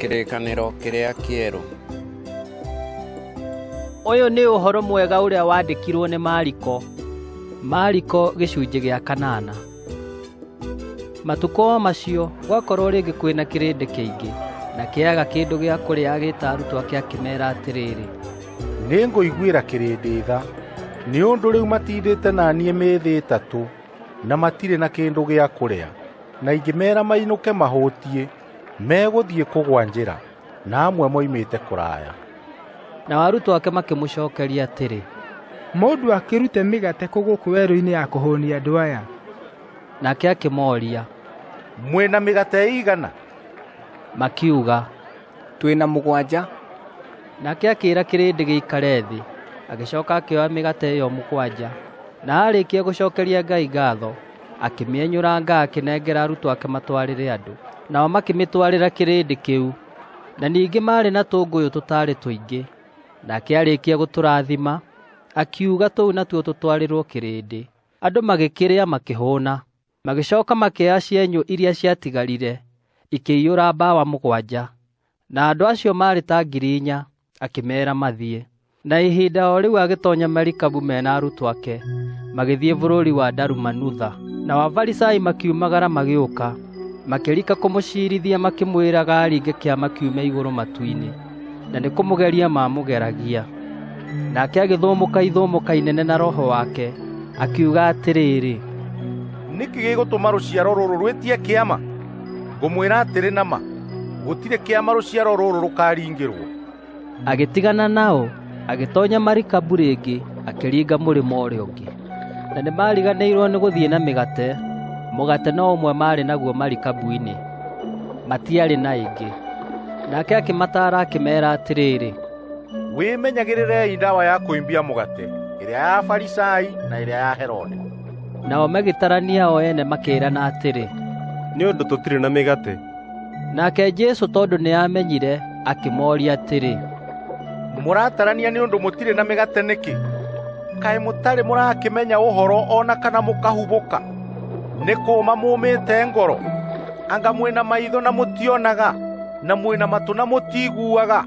Kĩrĩkanĩro kĩrĩa kĩerũ. Ũyũ nĩ ũhoro mwega ũrĩa wandĩkirwo nĩ Mariko. Mariko gĩcunjĩ gĩa kanana. Matukũ o macio gwakorwo rĩngĩ kwĩ na kĩrĩndĩ kĩingĩ, na kĩaga kĩndũ gĩa kũrĩa, agĩĩta arutwo ake akĩmeera atĩrĩrĩ, Nĩngũiguĩra kĩrĩndĩ tha, nĩ ũndũ rĩu matindĩte na niĩ mĩthĩ 3, na matirĩ na kĩndũ gĩa kũrĩa. Na ingĩmeera mainũke mahũtiĩ, megũthiĩ kũgũa njĩra, na amwe moimĩte kũraya. Nao arutwo ake makĩmũcookeria atĩrĩ, Mũndũ akĩrute mĩgate kũ gũkũ werũ-inĩ ya kũhũnia andũ aya? Nake akĩmooria, Mwĩ na mĩgate ĩigana? Makiuga, Twĩ na 7. Nake akĩĩra kĩrĩndĩ gĩikare thĩ, agĩcooka akĩoya mĩgate ĩyo 7, na aarĩkia gũcookeria Ngai ngaatho, akĩmĩenyũranga akĩnengera arutwo ake matwarĩre andũ, nao makĩmĩtwarĩra kĩrĩndĩ kĩu. Na ningĩ maarĩ na tũngũyũ tũtaarĩ tũingĩ. Nake aarĩkia gũtũrathima, akiuga tũu natuo tũtwarĩrwo kĩrĩndĩ. Andũ magĩkĩrĩa makĩhũũna, magĩcooka makĩoya cienyũ iria ciatigarire, ikĩiyũra mbawa 7. Na andũ acio maarĩ ta 4,000, akĩmeera mathiĩ. Na ihinda o rĩu agĩtoonya marikabu me na arutwo ake, magĩthiĩ bũrũri wa Dalumanutha. Nao Afarisai makiumagara magĩũka, makĩrika kũmũciirithia makĩmwĩraga aringe kĩama kiume igũrũ matu-inĩ, na nĩ kũmũgeria maamũgeragia. Nake agĩthũmũka ithũmũka inene na roho wake, akiuga atĩrĩrĩ, Nĩkĩ gĩgũtũma rũciaro rũrũ rwĩtie kĩama? Ngũmwĩra atĩrĩ na ma, gũtirĩ kĩama rũciaro rũrũ rũkaringĩrwo. Agĩtigana nao, agĩtoonya marikabu rĩngĩ, akĩringa mũrĩmo ũrĩa ũngĩ. Na nĩmariganĩirwo nĩ gũthiĩ na mĩgate, mũgate no ũmwe maarĩ naguo marikabu-inĩ, matiarĩ na ĩngĩ. Nake akĩmataara akĩmeera atĩrĩrĩ, Wĩmenyagĩrĩrei ndawa ya kũimbia mũgate, ĩrĩa ya Afarisai na ĩrĩa ya Herode. Nao magĩtarania o ene makĩĩrana atĩrĩ, Nĩ ũndũ tũtirĩ na mĩgate. Nake Jesũ tondũ nĩamenyire, akĩmooria atĩrĩ, Mũratarania nĩ ũndũ mũtirĩ na mĩgate nĩkĩ? Kaĩ mũtarĩ mũrakĩmenya ũhoro o na kana mũkahubũka? Nĩ kũũma mũũmĩte ngoro? Anga mwĩ na maitho na mũtionaga, na mwĩ na matũ na mũtiiguaga?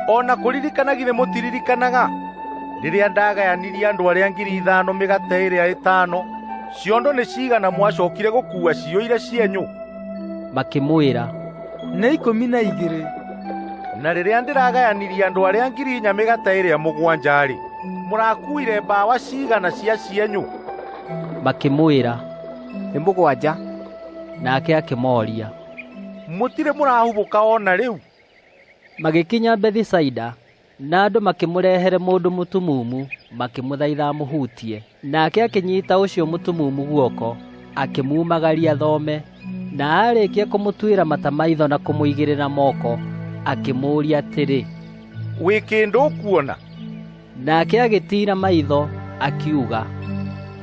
O na kũririkana githĩ mũtiririkanaga? Rĩrĩa ndagayanirie andũ arĩa 5,000 mĩgate ĩrĩa 5, ciondo nĩ cigana mwacokire gũkuua ciyũire cienyũ? Makĩmwĩra, Nĩ 12. Na rĩrĩa ndĩragayanirie andũ arĩa 4,000 mĩgate ĩrĩa 7-rĩ, mũrakuuire mbawa cigana cia cienyũ? Makĩmwĩra, Nĩ 7. Nake akĩmooria, Mũtirĩ mũrahubũka o na rĩu? Magĩkinya Bethisaida, na andũ makĩmũrehere mũndũ mũtumumu, makĩmũthaitha amũhutie. Nake akĩnyiita ũcio mũtumumu guoko, akĩmumagaria thome, na aarĩkia kũmũtuĩra mata maitho na kũmũigĩrĩra moko, akĩmũũria atĩrĩ, Wĩ kĩndũ ũkuona? Nake agĩtiira maitho, akiuga,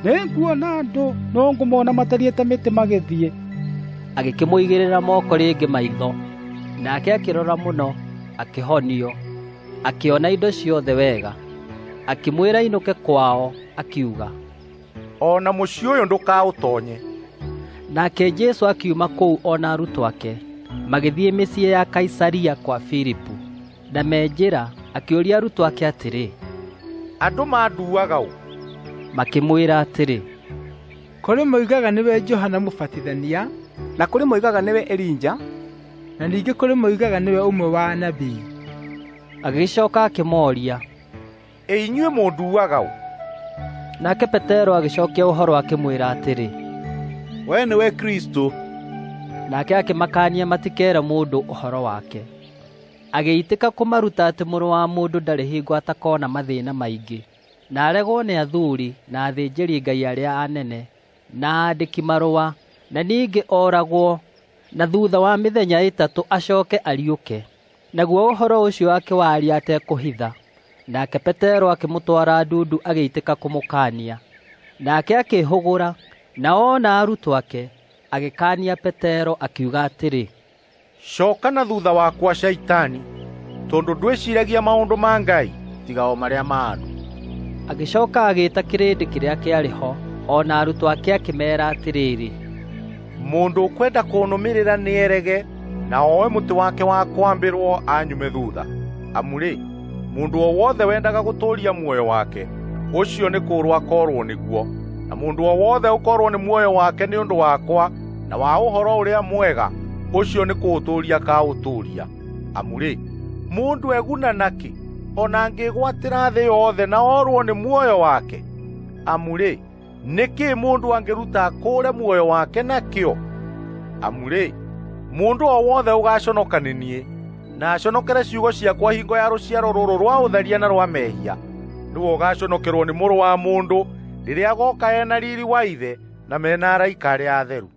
Nĩnguona andũ, no ngũmona matariĩ ta mĩtĩ magĩthiĩ. Agĩkĩmũigĩrĩra moko rĩngĩ maitho, nake akĩrora mũno, akĩhonio, akĩona indo ciothe wega. Akĩmwĩra ainũke kwao, akiuga, O na mũciĩ ũyũ ndũkaũtoonye. Nake Jesũ akiuma kũu o na arutwo ake, magĩthiĩ mĩciĩ ya Kaisaria kwa Filipu. Na me njĩra akĩũria arutwo ake atĩrĩ, Andũ manduaga ũ? Makĩmwĩra atĩrĩ, Kũrĩ moigaga nĩwe Johana Mũbatithania, na kũrĩ moigaga nĩwe Elija, na ningĩ kũrĩ moigaga nĩwe ũmwe wa anabii. Agĩcooka akĩmooria, Ĩ inyuĩ mũnduaga ũ? Nake Petero agĩcookia ũhoro akĩmwĩra atĩrĩ, Wee nĩwe Kristũ. Nake akĩmakaania matikeere mũndũ ũhoro wake. Agĩitĩka kũmaruta atĩ Mũrũ wa Mũndũ ndarĩ hingo atakona mathĩĩna maingĩ, na aregwo nĩ athuuri na athĩnjĩri-Ngai arĩa anene na aandĩki-marũa, na ningĩ ooragwo, na thuutha wa mĩthenya 3 acooke ariũke. Naguo ũhoro ũcio akĩwaria atekũhitha. Nake Petero akĩmũtwara ndundu agĩitĩka kũmũkaania. Nake akĩĩhũgũra, na oona arutwo ake, agĩkaania Petero akiuga atĩrĩ, Coka na thutha wakwa Shaitani, tondũ ndwĩciragia maũndũ ma Ngai tiga o marĩa ma andũ. Agĩcooka agĩĩta kĩrĩndĩ kĩrĩa kĩarĩ ho, o na arutwo ake akĩmeera atĩrĩrĩ, Mũndũ ũkwenda kũnũmĩrĩra nĩerege, na na oe mũtĩ wake wa kwambĩrwo anyume thuutha. Amu-rĩ, mũndũ o wothe wendaga gũtũũria muoyo wake, ũcio nĩ kũũrwo akoorwo nĩguo, na mũndũ o wothe ũkoorwo nĩ muoyo wake nĩ ũndũ wakwa na wa Ũhoro-ũrĩa-Mwega, ũcio nĩ kũũtũũria akaũtũũria. Amu-rĩ, mũndũ eguna nakĩ o na angĩĩgwatĩra thĩ yothe na orwo nĩ muoyo wake? Amu-rĩ, nĩ kĩĩ mũndũ angĩruta akũũre muoyo wake nakĩo? Amu-rĩ, mũndũ o wothe ũgaaconoka nĩ niĩ na aconokere ciugo ciakwa hingo ya rũciaro rũrũ rwa ũtharia na rwa mehia, nĩwe ũgaaconokerwo nĩ Mũrũ wa Mũndũ rĩrĩa agooka e na riiri wa Ithe na me na araika arĩa atheru.